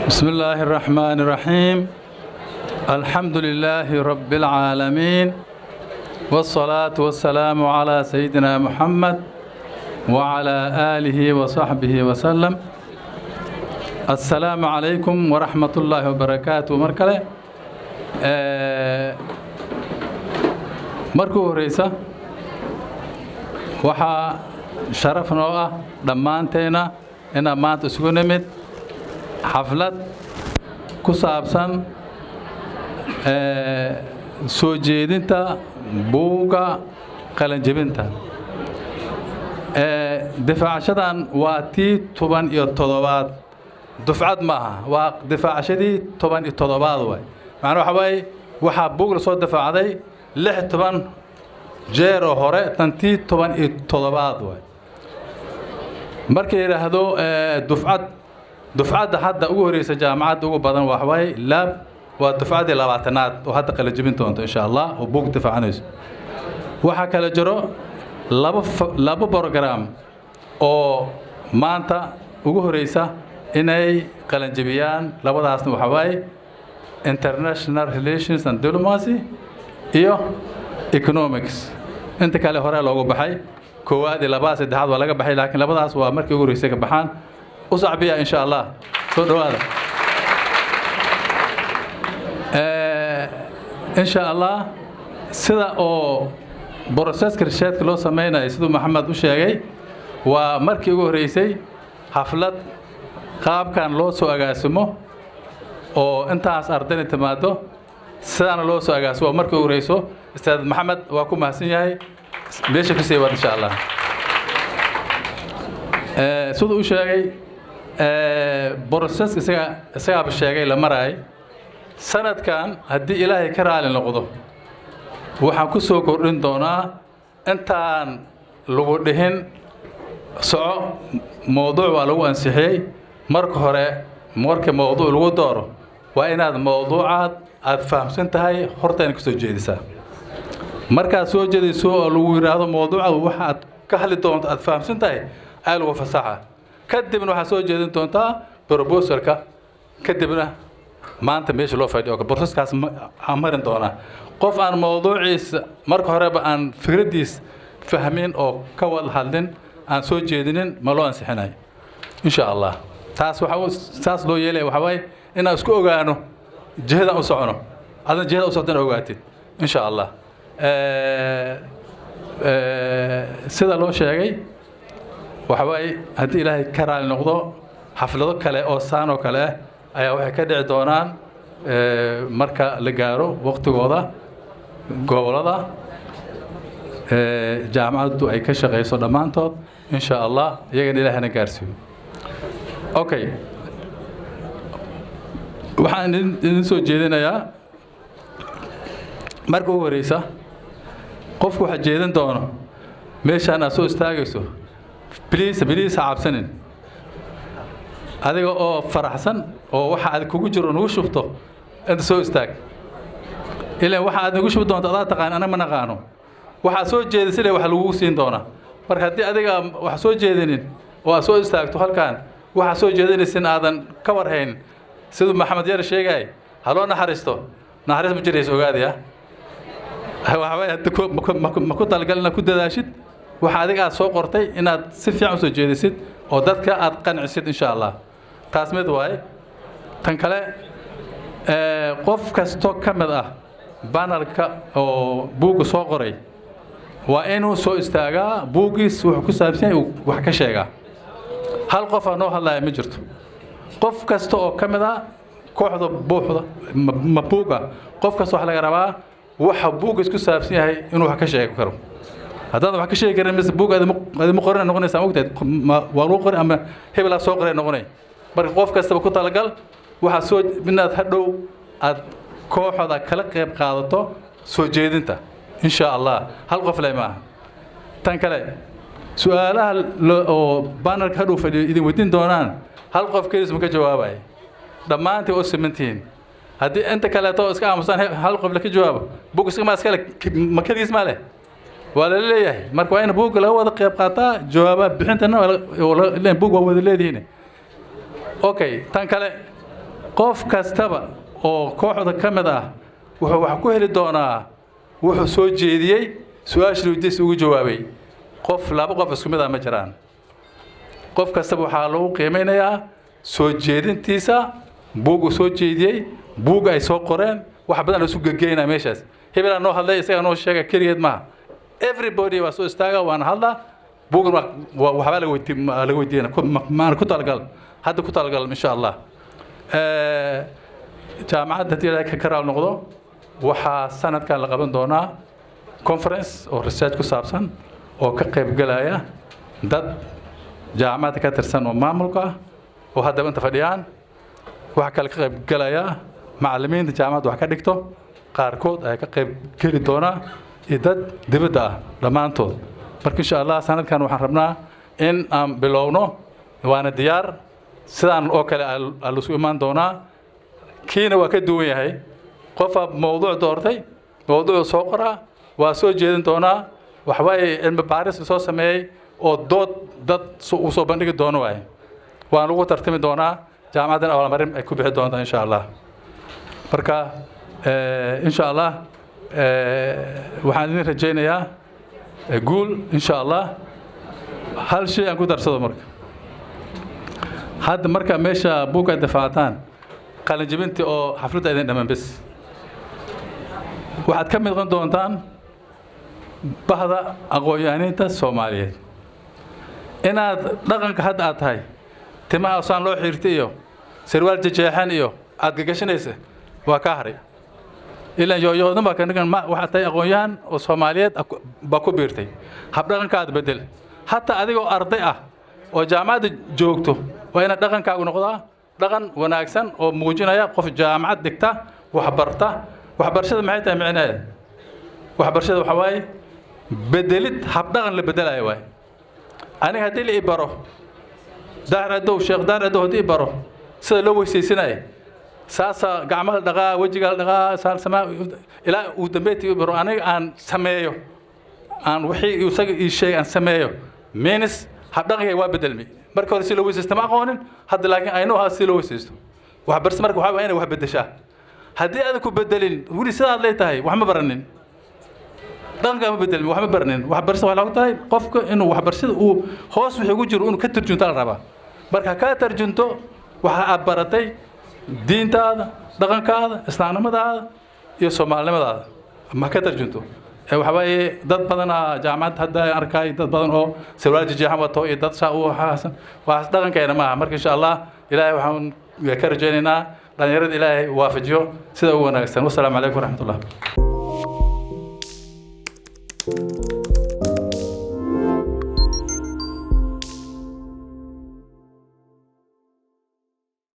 بسم الله الرحمن الرحيم، الحمد لله رب العالمين، والصلاة والسلام على سيدنا محمد وعلى آله وصحبه وسلم. السلام عليكم ورحمة الله وبركاته. Mar kale markuu horeysa, waxaa sharaf noo ah dhammaanteenna inaan maanta isugu nimid xaflad ku saabsan soo jeedinta buugga qalinjebinta. Difaacashadan waa tii 17aad. Dufcad maaha, waa difaacashadii 17aad waay. Macnaa waxa waaye, waxaa buug la soo difaacday 16 jeer oo hore, tan tii 17aad waay. Marka yidhaahdo dufcad, dufcadda hadda ugu horeysa jaamacadda ugu badan waxa waaye laab, waa dufcaddii 20aad oo hadda qalajebin doonto, insha Allah, oo buug difaacanayso. Waxaa kale jiro laba program oo maanta ugu horeysa inay qalanjebiyaan. Labadaasna waxaa waaye International Relations and Diplomacy iyo Economics. Inta kale hore loogu baxay, koowaad iyo labaad, saddexaad waa laga baxay, laakiin labadaas waa markii ugu horreysay ka baxaan. U sacbiya, insha Allah. Soo dhowaada, insha Allah. Sida oo processka researchka loo sameynayo, siduu Maxamed u sheegay, waa markii ugu horreysay xaflad qaabkan loo soo agaasimo oo intaas ardayna timaado, sidaana loo soo agaasimo, waa markii ugu horeyso. Ustaad Maxamed waa ku mahadsan yahay. Meesha ku sii wad, insha Allah. Siduu u sheegay, processka isagaaba sheegay la maraay. Sanadkan, haddii Ilaahay ka raali noqdo, waxaan ku soo kordhin doonaa intaan lagu dhihin soco, mowduuc waa lagu ansixiyey. Marka hore, marka mowduuc lagu dooro, waa inaad mowduucaad aad fahamsan tahay hortayna ka soo jeedisaa. Markaad soo jeediso oo lagu yidhaahdo mowduuca waxa aad ka hadli doonto aad fahamsan tahay, ayaa lagu fasaxa. Kadibna waxaad soo jeedin doontaa proposalka. Kadibna maanta meesha loo fadhiyo processkaas aan marin doonaa. Qof aan mowduuciisa marka horeba aan fikraddiis fahmin oo ka wada hadlin, aan soo jeedinin, ma loo ansixinayo, insha Allah. Taas waxa saas loo yeelaya waxaa waaye inaan isku ogaano jihadaan u socono, adna jihada u socdana ogaatid, insha Allah. Sida loo sheegay, waxa waaye, haddii Ilaahay ka raali noqdo, xaflado kale oo saan oo kale ah ayaa waxay ka dhici doonaan, marka la gaaro waqtigooda, gobolada jaamacaddu ay ka shaqayso dhammaantood, insha Allah. Iyagana Ilaahana gaarsiiyo. Okay, waxaan idin soo jeedinayaa marka ugu horeysa, qofku waxa jeedin doono meeshaan aad soo istaagayso, please, please, ha cabsanin. Adiga oo faraxsan oo waxa aad kugu jiro nagu shubto, inta soo istaag. Ilaan waxa aad nagu shubi doonto adaa taqaan, anaga ma naqaano. Waxaad soo jeedisay le wax lagugu siin doonaa. Marka haddii adiga wax soo jeedinin oo aad soo istaagto halkan, waxaad soo jeedinaysin aadan ka warhayn, siduu Maxamed Yar sheegay, ha loo naxariisto, naxariis ma jiraysa, ogaadaya. Waxa hadda ma ku talagal inaad ku dadaashid waxa adiga aad soo qortay, inaad si fiican usoo jeedisid oo dadka aad qancisid, insha Allah. Taas mid waaye. Tan kale, qof kasto ka mid ah panelka oo buugga soo qoray waa inuu soo istaagaa, buuggiis wuxuu ku saabsan yahay uu wax ka sheegaa. Hal qof aa noo hadlaya ma jirto. Qof kasta oo ka mid ah kooxda buuxda ma buugga, qof kasta waxa laga rabaa waxa buuggiis ku saabsan yahay inuu wax ka sheegi karo. Haddaad wax ka sheegi karin, mise buug adima qorina noqonaysaa, ogtahay waa lagu qori ama hebelaa soo qoray noqonay. Marka qof kastaba ku talagal waxaa soo inaad hadhow aad kooxda kala qayb qaadato soo jeedinta, insha Allah. Hal qof le maaha. Tan kale, su-aalaha oo panelka hadhow fadhiyo idin weydiin doonaan, hal qof kelis ma ka jawaabaya, dhammaantii oo simantihiin. Haddii inta kaleeto iska aamusaan, hal qof la ka jawaabo, buug iska ma iskale, ma keligiis ma leh, waa lala leeyahay. Marka waa in buugga laga wada qayb qaataa jawaabaha bixintana, buug waa wada leedihiin. Okay, tan kale. Qof kastaba oo kooxda ka mid ah wuxuu wax ku heli doonaa wuxuu soo jeediyey, su-aasha weydiis ugu jawaabay. Qof laba qof isku mid ah ma jiraan. Qof kastaba waxaa lagu qiimeynayaa soo jeedintiisa, buug uu soo jeediyey, buug ay soo qoreen, wax badan la isu gegeynaa meeshaas. Hebelaa noo hadlay, isagaa noo sheega keligeed maaha. Everybody waa soo istaaga, waana hadlaa, buugan waa waxbaa laga weydiin, laga weydiinaya. Maana ku talagal, hadda ku talagal, insha Allah. Jaamacadda haddii Ilaahay ka raal noqdo, waxaa sanadkan la qaban doonaa conference oo research ku saabsan oo ka qaybgalaya dad jaamacadda ka tirsan oo maamulka ah oo haddaba inta fadhiyaan. Waxaa kale ka qaybgalaya macallimiinta jaamacadda wax ka dhigto qaarkood ayaa ka qayb geli doonaa iyo dad dibadda ah dhammaantood. Marka insha Allah sanadkan waxaan rabnaa in aan bilowno, waana diyaar. Sidaan oo kale aa laisku imaan doonaa, kiina waa ka duwan yahay. Qofaa mowduuc doortay, mowduucuu soo qoraa, waa soo jeedin doonaa. Waxawaaye cilmi baaris soo sameeyey oo dood dad uu soo bandhigi doono waaye, waan lagu tartami doonaa, jaamacaddan abaalmarin ay ku bixi doontaa insha Allah. Marka insha Allah waxaan idin rajaynayaa guul insha Allah. Hal shay aan ku darsado. Marka hadda marka meesha buugga difaacataan, qalinjibintii oo xafladda idin dhammaan bes, waxaad ka mid noqon doontaan bahda aqoon-yahaniinta Soomaaliyeed. Inaad dhaqanka hadda aad tahay, timaha saan loo xiirtay iyo sarwaal jejeexan iyo aad gagashanaysa waa kaa haray ilaan yooyoodan baa kanigan. Waxaad tahay aqoon-yahan oo Soomaaliyeed baa ku biirtay. Habdhaqankaad bedel. Hataa adigoo arday ah oo jaamacadda joogto, waa inaad dhaqankaagu noqdaa dhaqan wanaagsan oo muujinaya qof jaamacad dhigta, waxbarta. Waxbarashada maxay tahay micnaheeda? Waxbarashada waxaa waaye bedelid habdhaqan la bedelayo waaye. Aniga haddii la i baro, Daahir Adow, Sheekh Daahir Adow haddii i baro sida loo weysaysanaya, saasaa gacmaha la dhaqaa, wejiga la dhaqaa, saalsamaa, ilaa uu dambeyti i baro, aniga aan sameeyo, aan wixii isaga ii sheegay aan sameeyo, means habdhaqankay waa bedelmi. Marka hore si loo weysaysto ma aqoonin, hadda laakiin I know how si loo weysaysto. Waxbarasho marka waxaa waa inay wax bedeshaa. Haddii aadan ku bedelin, weli sidaad leetahay, wax ma baranin, dhaqanka ma bedelmin, wax ma baranin. Waxbarashada waxaa loogu tahay qofka inuu waxbarashada uu hoos wixii ugu jiro inuu ka tarjunto la rabaa. Marka kaa tarjunto waxa aad baratay, diintaada, dhaqankaada, islaamnimadaada iyo soomaalinimadaada ma ka tarjunto. Waxa waaye dad badanaa jaamacad hadda arkay, dad badan oo sarwaal jejeexan wato iyo dad saa u xaasan, waxaas dhaqankeena maaha. Marka insha Allah Ilaahay waxaan ka rajaynaynaa dhalinyarada Ilaahay waafajiyo sida ugu wanaagsan. Wasalaamu calaykum waraxmatullah.